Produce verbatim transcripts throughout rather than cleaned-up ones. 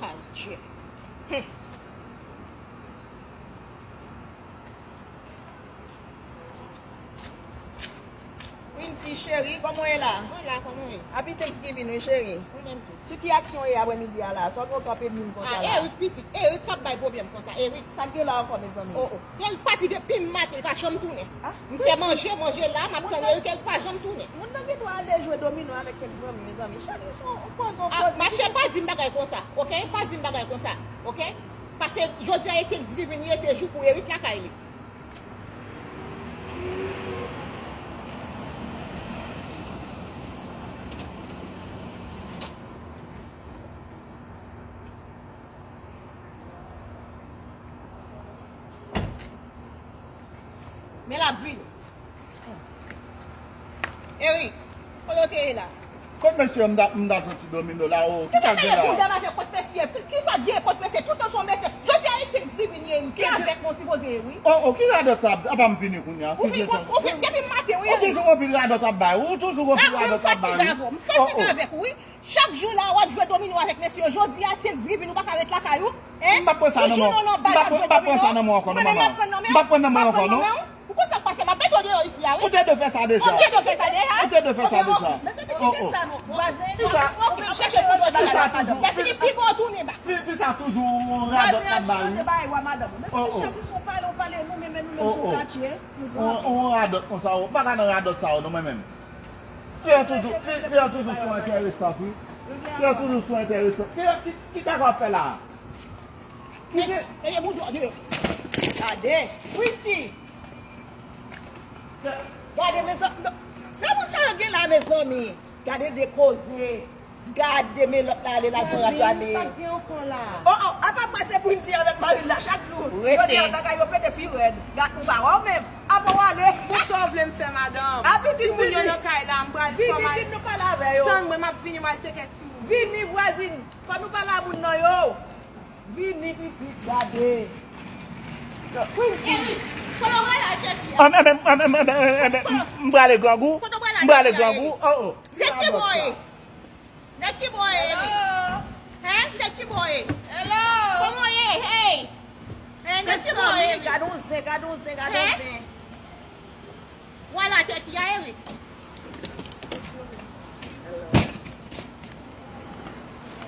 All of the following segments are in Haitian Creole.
Adye. Hum. Windy, cheri, kòman w ye la? Mwen la, kòman w ye? Happy Thanksgiving, wi, cheri. Ou menm tou. Sou ki aksyon w ye aprèmidi a la? Sa w gen w kanpe di m konsa la? Ah, Eric pitit. Eric k ap bay pwoblèm konsa, Eric. Sa k gen la ankò, mezanmi? Oh, oh. Eric pati depi maten, li pa janm tounen. Ah, m fè manje, manje la, m ap tann Eric, Eric pa janm tounen. Moun nan gen dwa al jwe domino avèk kèk zanmi, mezanmi. Chak jou se yon koze, yon koze. Ah, machè, pa di m bagay konsa, oke? Pa di m bagay konsa, oke? Paske jodi a e Thanksgiving ye, se jou pou Eric lakay li. Men l ap vini. Eric, kote w te ye la? Kot mesye m t ap, m t ap soti domino la, o, kisa k gen la? Ou dam avè kot mesye, kisa k gen kot mesye, toutan se yon mesye. Jodi a e Thanksgiving ye, ki avèk mwen sipoze ye, wi. O, o, ki radòt sa? Apa m vini kounye a. Ou vin kot, ou vin depi maten, wi. Ou toujou gon pil radòt ap bay, ou toujou gon pil radòt ap bay, wi. M fatige avè w, m fatige avèk ou, wi. Chak jou la, w ap jwe domino avèk mesye yo. Jodi a, Thanksgiving, ou pa ka ret lakay ou? Hein? M p ap pran sa nan men w. M p ap pran sa nan men w ankò, non, manman. M p ap pran nan men w ankò, non. Ou konn sa k pase, m ap mete w deyò isi a, wi. Ou te dwe fè sa deja. Ou te dwe fè sa deja. Ou te dwe fè sa deja. Mezanmi, kite sa non. Vwazen, ou menm chèche pou jodi a la, madanm. Lè fini, piga w tounen ba. Fi, fi sa toujou yon radòt k ap bay, wi. Vwazen ap chanje bagay, wa madanm. Mezanmi, chak jou se yon pale, yon pale, nou menm, nou menm, se yon katye, nou zanmi. Yon radòt konsa, ou pa ka nan radòt sa yo, non, mwen menm. Fi an toujou, fi, fi an toujou sou enteresan, fi. Fi an toujou sou enteresan. Ki, ki, ki ta ka fè la? Ki gen? Mete boudon deyò. Gade, Windy. Gade, mezanmi. Sa moun sa yo gen la, mezanmi? Gade de koze. Gade, men lòt la ale la pran rad la, men. Sa gen ankò la? O, o, apa prese pou Windy avèk mari l la chak jou. Yo di bagay yo pete pi rèd. Gad ou pa wè w menm. Apa w ale? Pou sa w vle m fè, madanm? Timoun yo nan kay la, m pral fè m al. Vini, vin nou pale avè yo. Tann mwen, m ap vini, m al teke timoun. Vini, vwazin. Fò nou pale a moun nan yo. Vini pitit, gade. Eric, kote w prale a Jackie a? M prale grangou. M prale grangou. O, o. Nèg ki bò ye? Nèg ki bò ye? Hello. Hein? Nèg ki bò ye? Hello. Kòman w ye? Hey. Hein, nèg ki bò ye? Gade yon zen, gade yon zen, gade yon zen. Vwala tèt li a, Eric.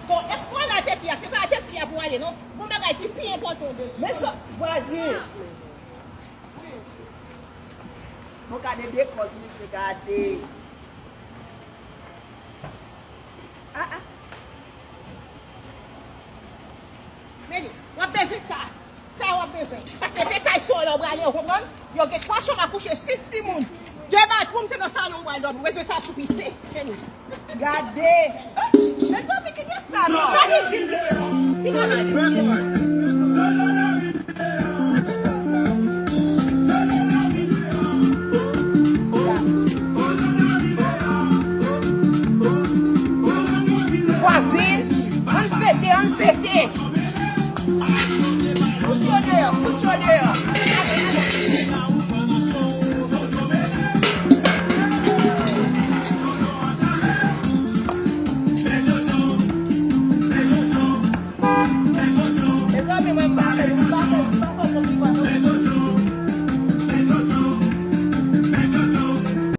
Bon, e vwala tèt li a, se pa tèt li a pou ale, non. Gon bagay ki pi enpòtan de. Men sa, vwazin. Bon, gade de kòz, mesye, gade. Ah, ah. Men li, w ap bezwen sa. Sa w ap bezwen. Paske se kay sa w la w prale, w konprann? Yo gen twa chanm a kouche, sis timoun. De bathroom, se nan salon w pral dòmi. Ou bezwen sa pou pise. Men li. Gade. Ah, mezanmi, kite sa non. Pa vin di m kite sa.